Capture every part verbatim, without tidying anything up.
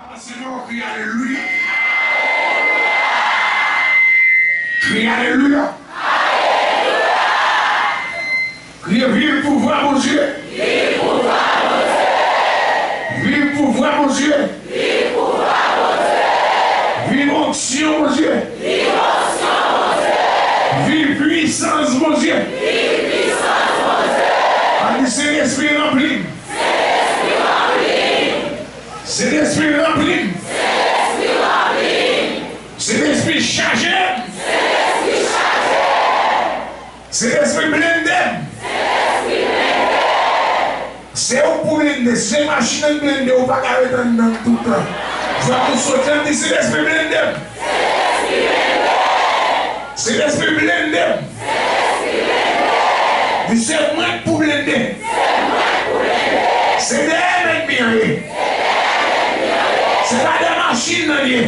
Avanse non, kriye alelouya. Kriye alelouya. Kriye viv pouvwa Bondye. Viv pouvwa Bondye. Viv pouvwa Bondye. Viv onksyon Bondye. Viv onksyon Bondye. Viv pwisans Bondye. Viv pwisans Bondye. Ann di, Sentespri, ranpli m. Sentespri, ranpli m. Sentespri, ranpli m. Sentespri, ranpli m. Sentespri, chaje m. Sentespri, chaje m. Sentespri, blende m. Sentespri, blende m. Se ou k pou blende. Se machin nan k blende, ou pa ka ret anndan l tout tan. Fòk ou soti, ann di, Sentespri, blende m. Sentespri, blende m. Sentespri, blende m. Di, se mwen k pou blende. Se dèyè m ènmi an ye. Se pa dèyè machin nan l ye.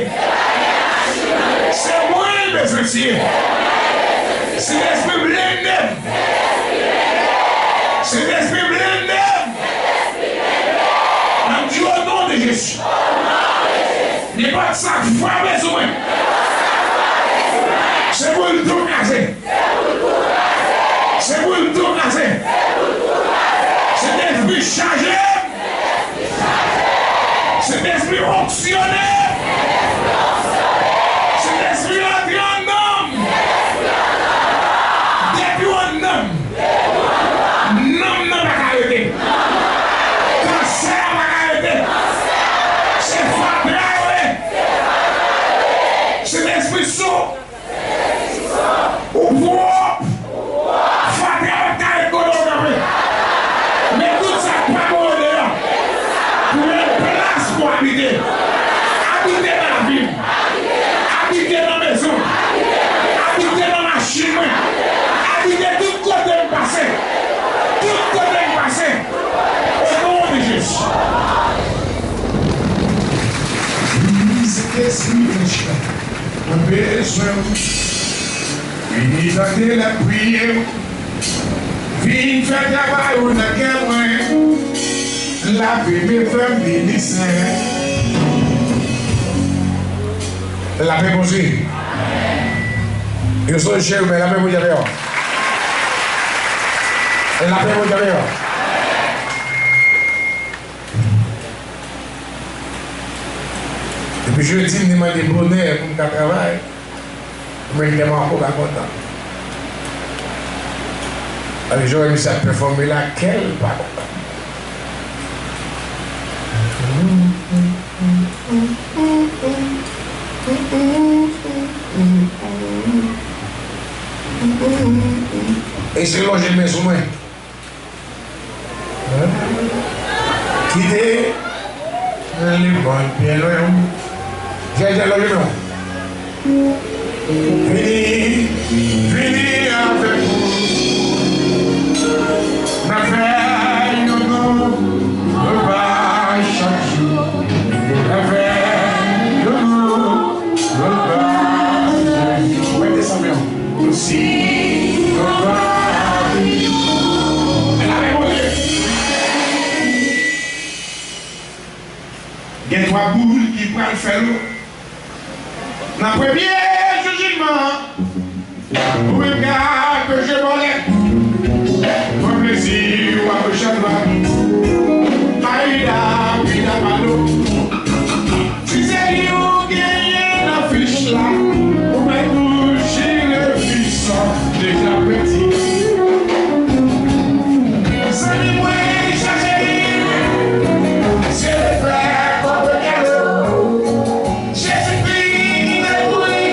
Se mwen l bezwen tiye. Sentespri, blende m. Sentespri, blende m. N ap di, o non de Jezi. Nenpòt sa k frape sou mwen, se pou l tou kraze. Se pou l tou kraze. Sentespri, chaje m. Sentespri, onksyone m. Sentespri, antre anndan m. Depi w anndan m, nanm nan pa ka rete. Kansè a pa ka rete. Se fatra yo ye. Sentespri, sou ou pwòp. Fatra yo pa ka ret kote w kanpe. Men tout sa k pa bon yo deyò. Pou w gen plas pou w abite. Abite nan lavi m. Abite nan mezon. Abite nan machin mwen. Abite tout kote m pase. Tout kote m pase. O non de Jezi. Vini, Sentespri, mwen bezwen w. Vini tande lè m priye w. Vin fè travay ou nan kè mwen. Lave m e fè m vini sen. Lapè Bondye. Yo sou cheri, men lapè Bondye avè w. Lapè Bondye avè w. Depi jedi, m te mande bonè pou m ka travay. Mwen tèlman ankò pa kontan. Alè, jan misye ap pèfòme la, kè l pa kontan. E se lonje men sou mwen. Kite lemonn byen lwen w. Jèjè lòt limen w. Vini, vini avèk nou. N ap fè yon nou repa chak jou. N ap fè yon nou repa chak jou. Mete sa men w. Osi, repa. Lave Bondye. Gen twa boul ki pral fè lou. Nan premye jou jijman an, ou menm ka peche bòlèt. Pran plezi w ak pechè nwa. Ayida, pida, palo. Si se li ou genyen nan fich la, ou mèt tou chire fich sa deja peti. Zanmi mwen, chache li, se le frè kòpè kado. Jezikri ki te mouri,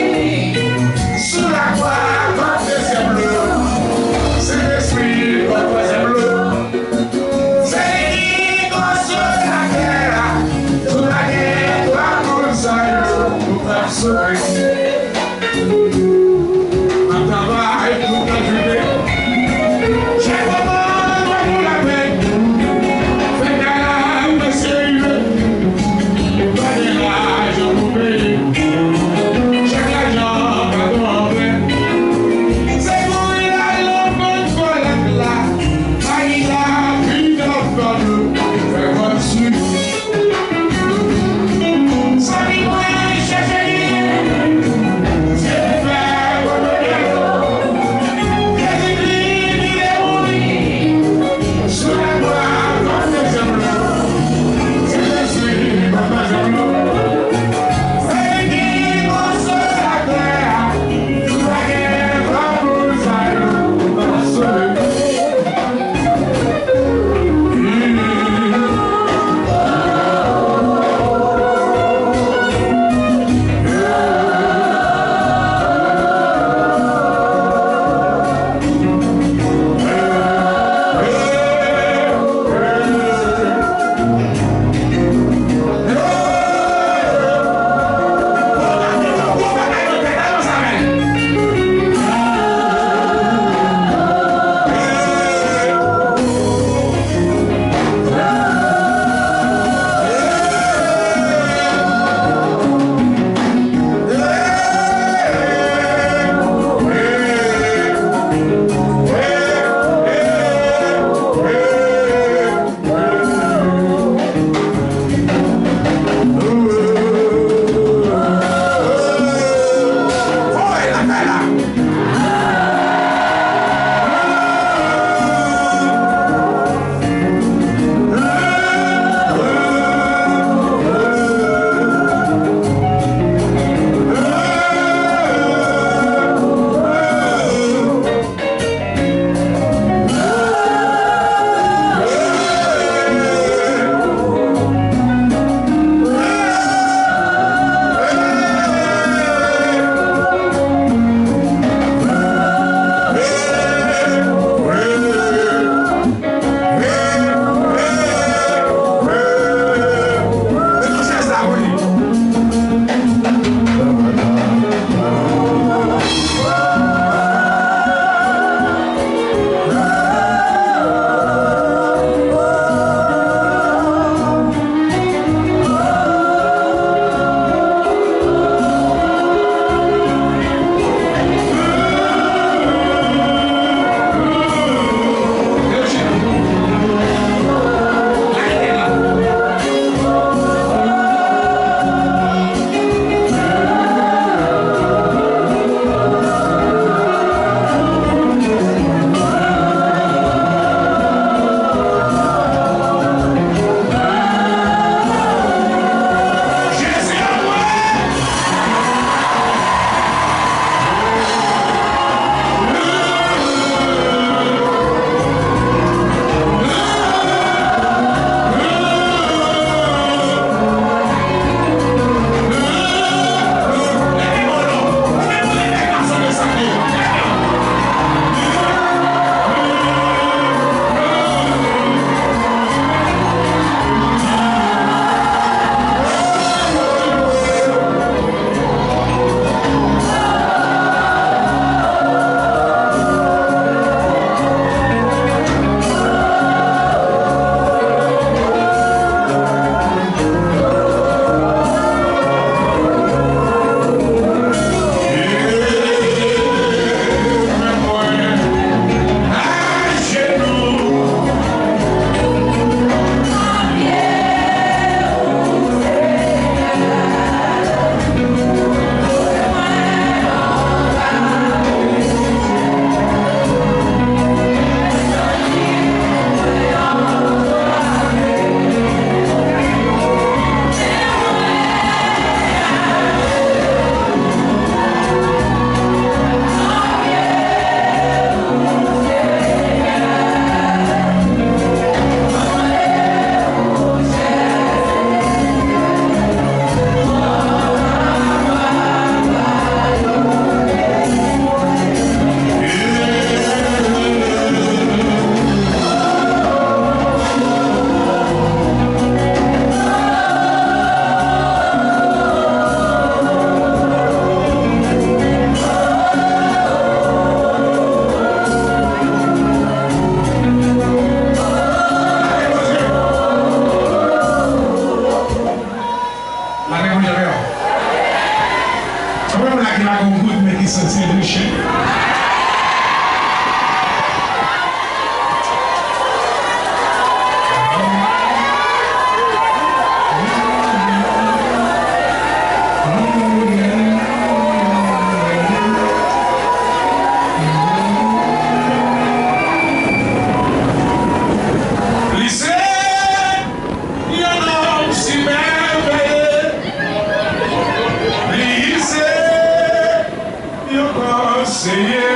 Seyè,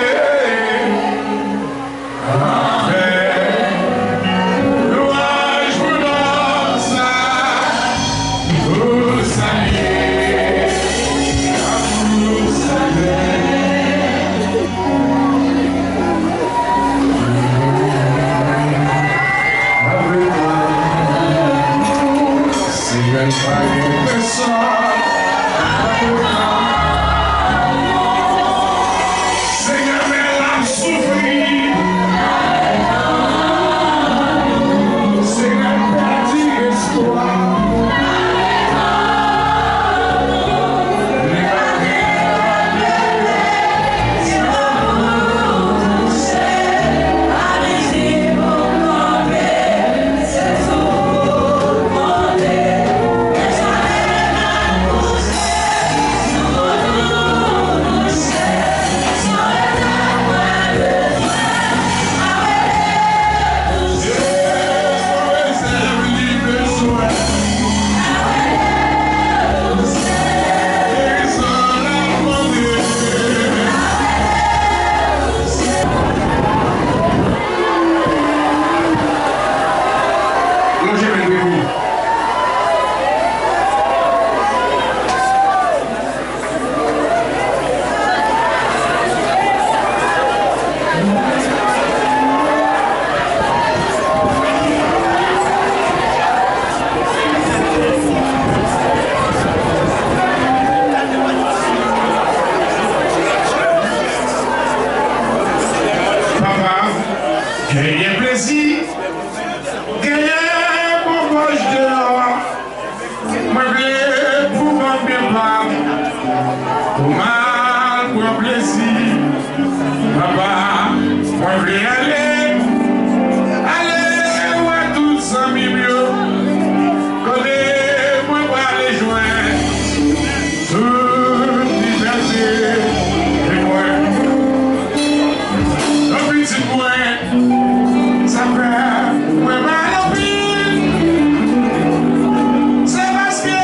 anfè, lwanj pou non sa, pou salye, pou salye. Senyè, pa gen pèsòn. Senyè, men l ap soufri. Senyè, m pèdi espwa. Lonje men nou. Papa, genyen plezi, genyen bon pòch deyò. Mwen vle pou m ap byen pa m, pou m al pran plezi. Papa, mwen vle ale, ale wè tout zanmi m yo. Kote mwen prale jwenn tout libète mwen. Yon pitit mwen, sa fè mwen mal anpil. Se paske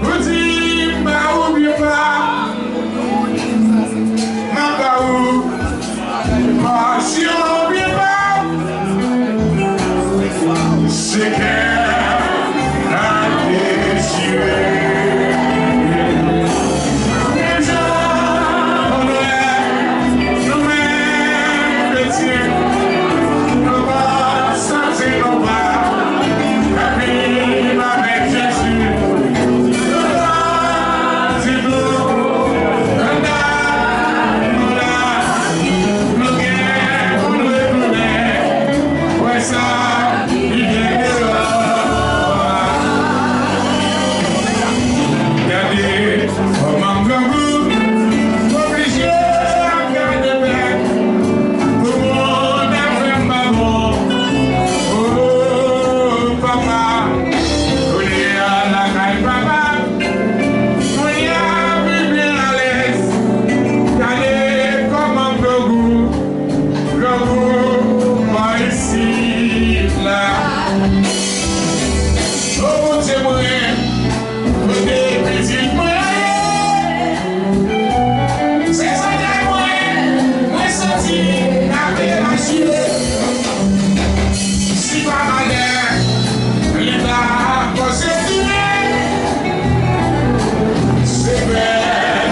ou di m ba ou byen pa. M ap ba ou pasyon byen pa. Se kè la desire. Deja, nou menm kretyen, nou pa santi nou pa ka viv avèk Jezi. Nou pa ditou, anba nou la, nou gen pou nou retounen. Wè sa, li gen erè. Gade kòman grangou oblije ap gade bèt pou moun ap fè m pa bon. O papa, kounye a lakay papa, kounye a viv byen alèz. Gade kòman grangou grangou pa isit la. O Bondye mwen, kote pitit mwen ye? Se zòrèy mwen, mwen santi n ap derache. Si pa malè, li ta posede. Se fèt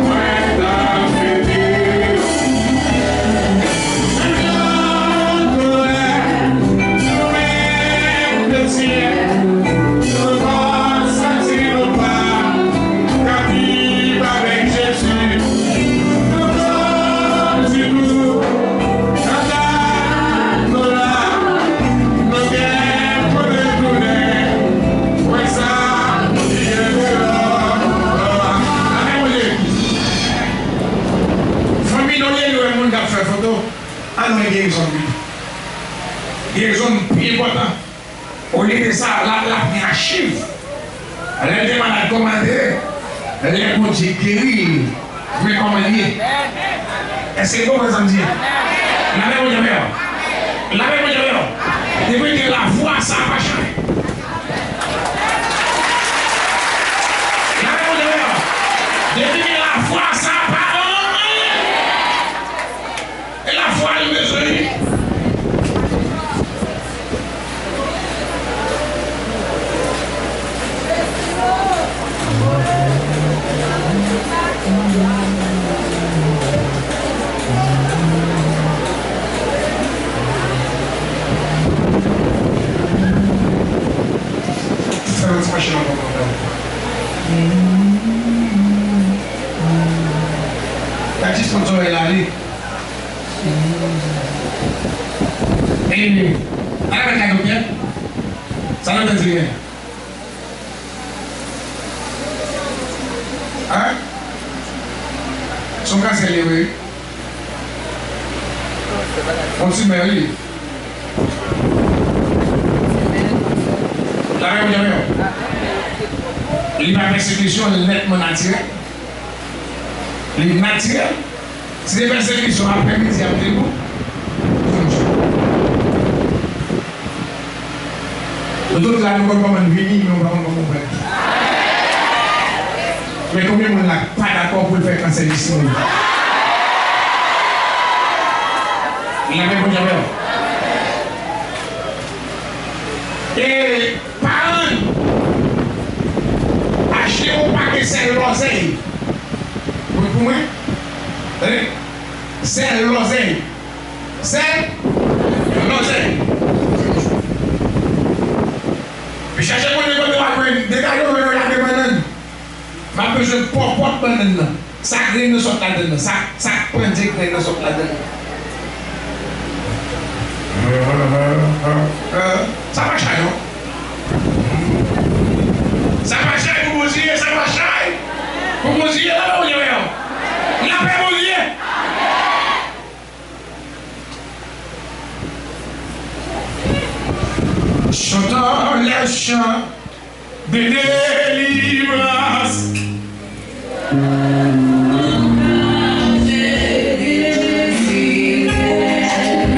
mwen t ap fete. Menm jan kolè, nou menm kretyen, nou pa santi nou pa ka viv avèk Jezi. Nou konn di nou, anba nou la, nou gen pou retounen. Wè sa, li gen de lò. Amèn, Bondye. Fanmi, nou lè nou wè moun k ap fè foto, ann wè gerezon li. Gerezon pi enpòtan. Olye de sa, l ap, l ap gen achiv. Lè l te malad, kòman l te ye? Lè Bondye geri l, men kòman l ye. Èske nou konprann sa m di a? Lapè Bondye avè w. Lapè Bondye avè w. Depi w gen lafwa, sa pa chanje. Lapè Bondye avè w. Depi w gen lafwa, sa pa anyen. Amen. Ala mèt la doktè. Sa doktè di gen? Hein? Se yon kansè li ye wi. Yon timè wi. Lame pou djab yo. Li pa pèsekisyon, li nètman natirèl. Li natirèl. Si te pèsekisyon aprèmidi ap te bon. Nou tout la, nou konn kòman n vini, men nou pa konn kòman n pral kite. Men konbyen moun la k pa dakò pou l fè kansè li si moun? Lame pou djab yo. E paran, achte yon pakèt sèl lòzèy. Wi, pou mwen. Hein? Sèl lòzèy. Sèl lòzèy. Pi chache konnen kote w ap jwenn. Degaje w jwenn yon lame bannann. M ap bezwen pòpòt bannann nan. Sa grenn nan sot ladann nan. Sa, sa k pandye grenn nan sot ladann nan. Sa pa chay non. Sa pa chay pou Bondye, sa pa chay pou Bondye. Lapè Bondye wè yo. Lapè Bondye. Chantons les chants de délivrance.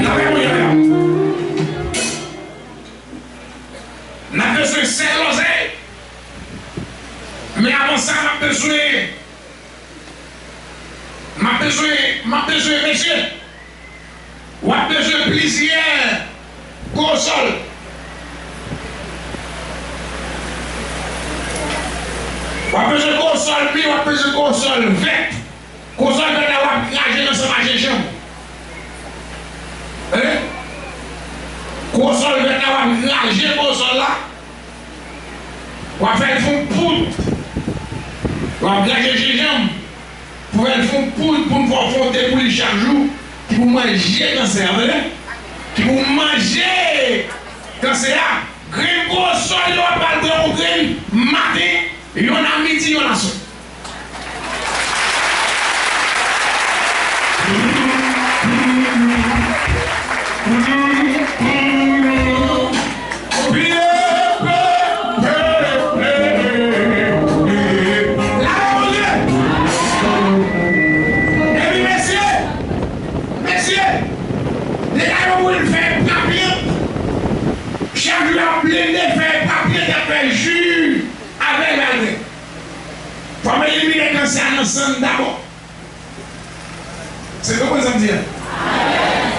Lapè Bondye wè yo. N ap bezwen sèl lòzèy. Men avan sa, n ap bezwen, m ap bezwen, m ap bezwen, mesye, w ap bezwen plizyè gwo sòl. W ap bezwen gwo sòl mi, w ap bezwen gwo sòl vèt. Gwo sòl vèt la w ap graje l ansanm ak jenjanm. Hein? Gwo sòl vèt la w ap graje gwo sòl la. W ap fè l fon poud. W ap graje jenjanm pou fè l fon poud pou n fè w fon te pou li chak jou. Ki pou manje kansè a, tande? Ki pou manje kansè a. Grenn gwo sòl yo w ap al pran yon grenn maten, yon a midi, yon a swa. Lave Bondye! Epi mesye, mesye, degaje w pou l fè papye. Chak jou y ap blende fèy papye, y ap fè ji avè l malgre. Fò m elimine kansè a nan san n dabò. Se konprann sa m di a?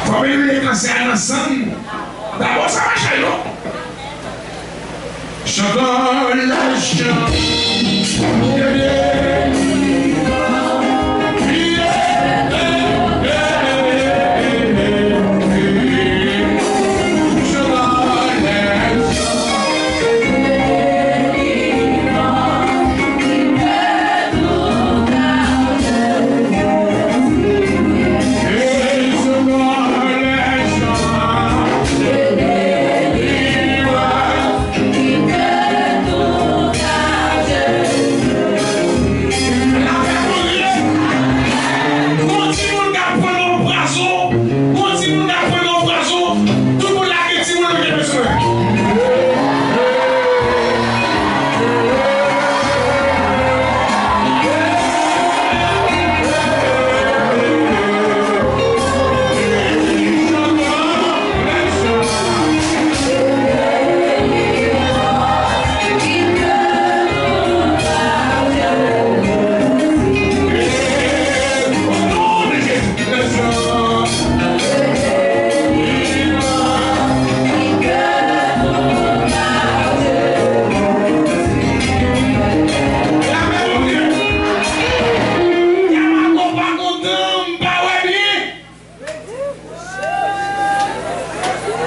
Fò m elimine kansè a nan san n dabò, sa pa chay non. Chantons les chants de délivrance. Lapè Bondye. Gon timoun k ap pran nan yon pwazon, gon timoun k ap pran nan yon pwazon, tout moun la gen timoun yo te bezwen.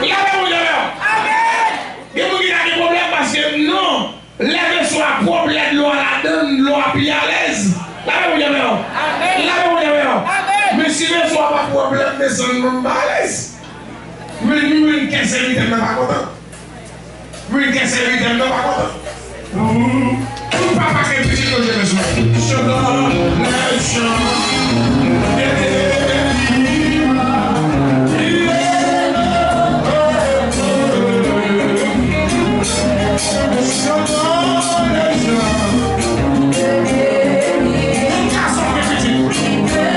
Lapè Bondye wè yo. Gen moun ki ka gen pwoblèm paske non, lè veso a pwòp, lè dlo a ladann, dlo a pi alèz. Lapè Bondye wè yo. Lapè Bondye wè yo. Mesye, Defwa pa pwoblèm, mezanmi, m alèz. Wi, wi, wi, kè sèvitè m nan pa kontan. Wi, kè sèvitè m nan pa kontan. Tout papa ki gen pitit yo, je bezwen. Chante les chants. Chante les chants. Tout gason ki gen pitit.